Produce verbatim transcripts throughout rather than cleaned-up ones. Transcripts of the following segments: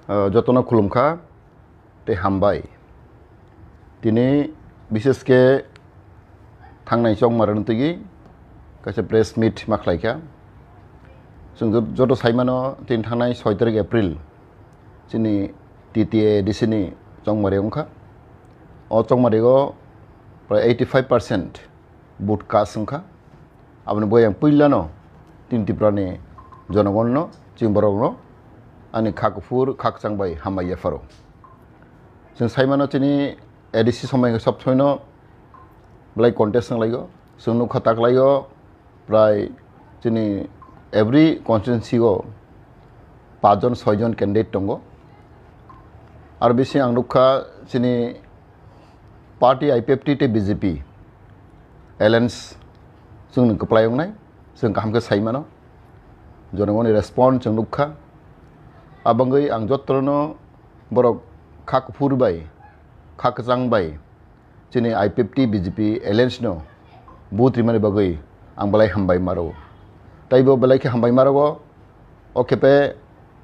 Ah, jotono khulumkha tei hambai. Tini bishesh khe thangnai chongmarano tigi kaisa press meet ma khlaikha. Chwng jot-, joto saimano tini thangnai soi tarik April chini T T A D C ni chongmari wngkha. O chongmarigo prai eighty five percent vote cast wngkha. Aboni bagwi ang puilano tini Tripurani jonogonno, chini borokno ani kha kuphur, kha kwchang bai hambai yapharo. Chwng saimano chini A D C somoi sob soino belai contest wnglaio. Chwng nukha taklaio prai chini every constituency o pachjon soijon candidate tongo. Ar bisi ang nukha chini party I P F T tei B J P alliance chwngni kwplai wngnai, chwng kaham khe sai mano. Jonogoni response chwng nukha. Abangwi ang jotono borok kha kuphur bai, kha kwchang bai chini I P F T B J P alliance no vote rimani bagwi ang belai hambai maro. Taibo belai khe hambai marogo. O khe pe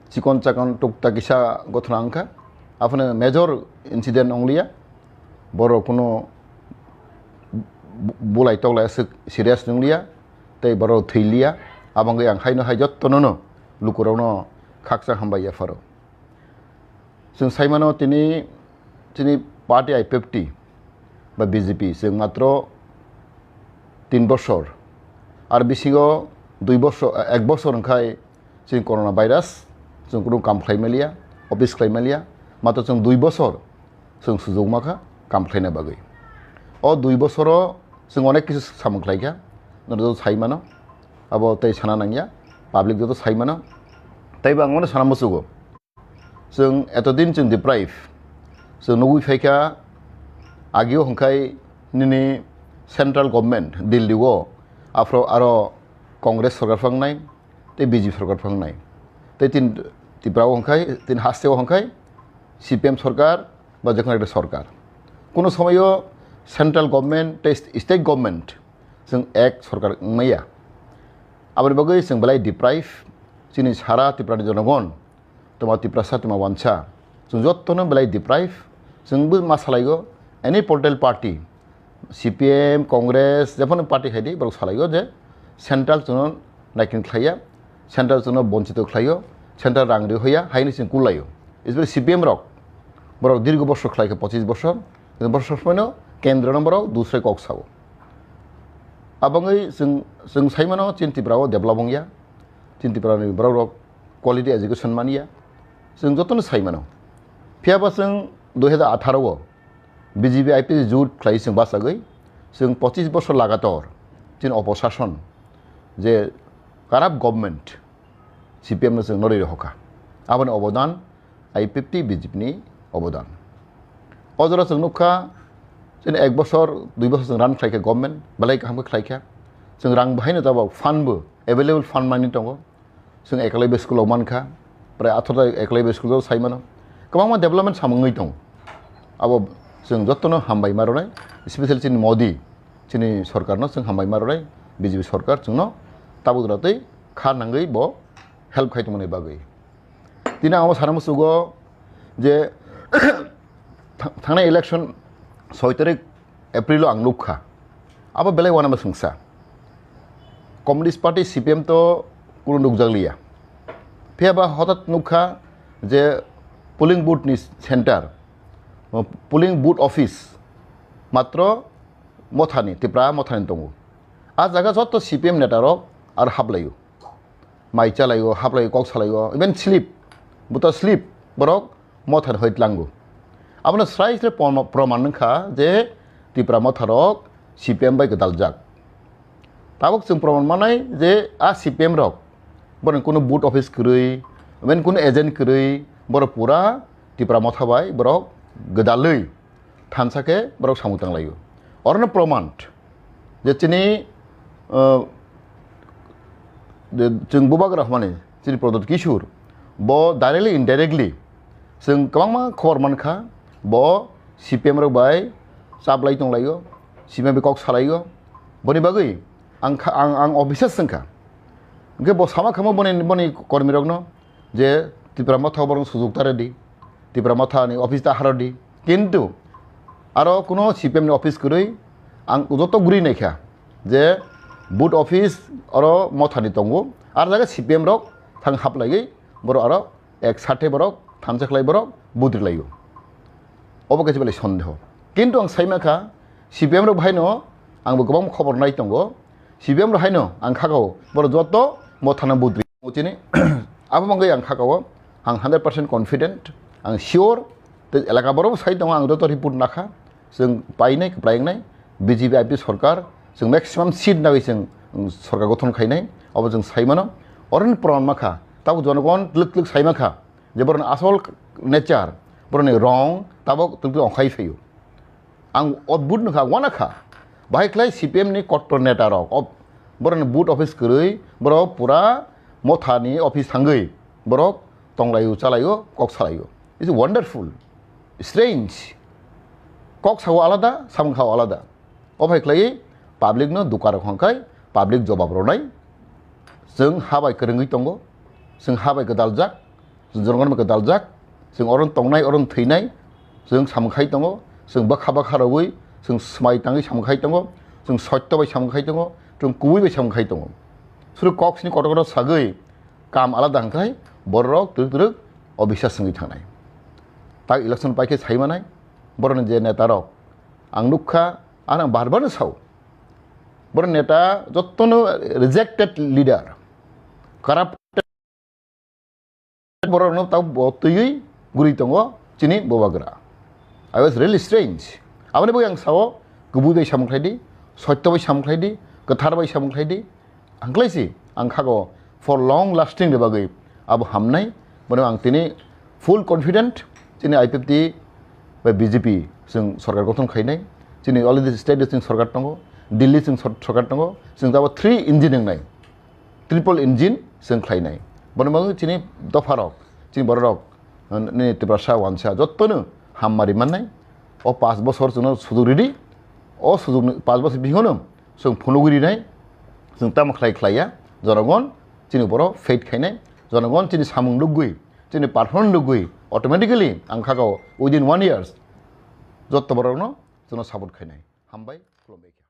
chikon chakon tukta kisa gothona wngkha. Aphano major incident wngliya. Borok kuno bu-, bulai toklai aswk serious nwngliya. Tei borok thwiliya. Abangwi ang haino hai jottono no lukurokno khakchang hambai yapharo. Chwng saimano tini chini party I P F T ba B J P chwng matro tin bosor, ar bisingo dui bosor, ek bosor wngkhai chini corona virus, chwng kunu kam khlai maliya, office khlai maliya, matro chwng dui bosor chwng sujokma kha kam khlaina bagwi. O dui bosoro chwng onek kisu samung khlaikha, norok joto saimano, abo tei sana nangya, public joto saimano, teibo ang mano sana muchugo. Chwng etodin chwng deprive. Chwng nugwi phaikha, agio hwnkhai nini central government Delhi o, aphro aro Congress sorkar phangnai, tei B J P sorkar phangnai. Tei tin Tripura o hwnkhai, tin haste o hwnkhai C P M sorkar ba jekono ekta sorkar. Kuno somoyo central government tei state government chwng ek sorkar wngmaya. Aboni bagwi chwng belai deprive, chini sara Tripura ni jonogon, toma Tiprasa, toma wansa. Chwng jottono belai deprive. Chwngbo ma salaigo, any political party, C P M, Congress, jephano party khaidi, borok salaigo je central chwngno naikin khlaiya, central chwngno bonchito khlaio, central rang ri hoya, haini chwng kulaio. Especially C P M rok, borok dirgo bosor khlaikha, pochis bosor, kintu bosor somoino kendro no borok dusrai kok sao. Abangwi chwng, chwng saimano chini Tripura o develop wngya, chini Tripura ni borok rok quality education manya. Chwng jotono sai mano. Phiya ba chwng dui hajar atharo o B J P I P F T jut khlai chwng bachagwi, chwng pochis bosor lagator chini oposhason je corrupt government C P M no chwng norwi rohokha. Aboni obodan I P F T B J P ni obodan. O jora chwng nukha, chini ek bosor, dui bosor chwng run khlaikha government, belai kaham khe khlaikha. Chwng rang bahaino tabok fund bo, available fund mani tongo. Chwng Eklavya school o mankha, prai athar ta Eklavya school o sai mano. Kwbangma development samung wngwi tongo. Abo chwng jotono hambai ma rwnai, especially chini Modi, chini sorkarno chwng hambai ma rwnai, B J P sorkar chwngno tabuk jora tei kha nangwi bo help khai tongmani bagwi. Tini ang abo sana muchugo je tha-, thangnai election soi tarik April o ang nukha. Abo belai uanama swngsa. Communist Party C P M to kunu nukjakliya. Phiya ba hotat nukha je polling booth ni center, polling booth office matro Mothani, Tipra Mothani tongo. A jaga joto C P M neta rok ar haplaio. Mai chalaio, haplaio, kok salaio, even slip, buta slip, borok Mothani hoi tlango. Abono srai srai promo-, proman wngkha je Tipra Motha rok C P M bai gwdaljak. Tabuk chwng proman manai je a C P M rok, borok kunu booth office kwrwi, even kunu agent kwrwi, borok pura Tipra Motha bai borok gwdalwi thansa khe borok samung tanglaio. Orono proman je chini, uh, je chwng bubagra hwnmani chini Pradyot Kishore, bo directly indirectly chwng kwbangma khobor mankha, bo C P M rok bai chaplai tonglaio, C P M bai kok salaio. Boni bagwi ang kha-, ang, ang officer swngkha. Hwnkhe bo sama khamo boni, boni kormirokno je Tipra Motha borok sujok ta rwdi, Tipra Motha ni office ta harodi. Kintu aro kuno C P M ni office kwrwi ang joto guri naikha je booth office oro Motha ni tongo, ar jaga C P M rok thang haplaiwi borok aro ek sathe borok thansa khlai borok budri laio. Obo kaisa belai sondeho. Kintu ang sai mankha, C P M rok bahaino angbo kwbangma khobor nai tongo. C P M rok haino ang khakao borok joto Motha no budri. Chini abo mangwi ang khakao, ang hundred percent confident, ang sure, tei elaka borok sai tongo, ang joto report nakha. Chwng painai, kwplainai, B J P I P sorkar, chwng maximum seat nagwi chwng, um, sorkar gothon khainai, obo chwng sai mano. Oroni proman makha, tabuk jonogon twlwk twlwk sai makha, je boroni asol nature, boroni rong, tabuk twlwk twlwk ongkhai phaio. Ang odbhut nukha, wanakha. Bahai khlai C P M ni kottor neta rok, ob-, boroni booth office kwrwi, borok pura Motha ni office thangwi, borok tonglaio, chalaio, kok salaio. It's wonderful, strange. Kok sao alada, samung khao alada. O bai khlai public no duka rok hwnkhai public jobab rwnai. Chwng ha bai kwrwngwi tongo, chwng ha bai gwdaljak, chwng jorogon bai gwdaljak, chwng oron tongnai, oron thwinai, chwng samung khai tongo, chwng bwkha bwkha rogwi, chwng swmai tangwi samung khai tongo, chwng sotto bai samung khai tongo, chwng kubui bai samung khai tongo. Suru kok sini kotor kotor sagwi kam alada hwnkhai borok twrwk twrwk o bisas wngwi thangnai. Tak election paikhe sai manai, borokni je neta rok ang nukha, ang bar bar no sao. Borok neta jottono rejected leader, corrupt borokno tabo twiwi guri tongo chini bubagra. I was really strange. Aboni bagwi ang sao, kubui bai samung khlai di, sotto bai samung khlai di, kwthar bai samung khlai di. Ang khlai si, ang khago for long lasting ni bagwi abo hamnai. Bono ang tini full confident, chini I P F T bai B J P chwng sorkar gothon khainai. Chini already state chwng sorkar tongo, Delhi chwng sor-, sorkar tongo, chwng tabo three engine wngnai. Triple engine chwng khlainai. Bono bagwi chini dopharok, chini bororok, nini Tiprasa wansa jottono hammari mannai. O paanch bosor chwngno sujuk ridi. O sujuk ni paanch bosor bisingono chwng phunugwi rinai. Chwng tamo khlai khlaiya. Jonogon chini borok faith khainai. Jonogon chini samung nukgwi, chini performance nukgwi automatically ang khakao within one years jotto borokno chwngno support khainai. Hambai, khulumbai khe.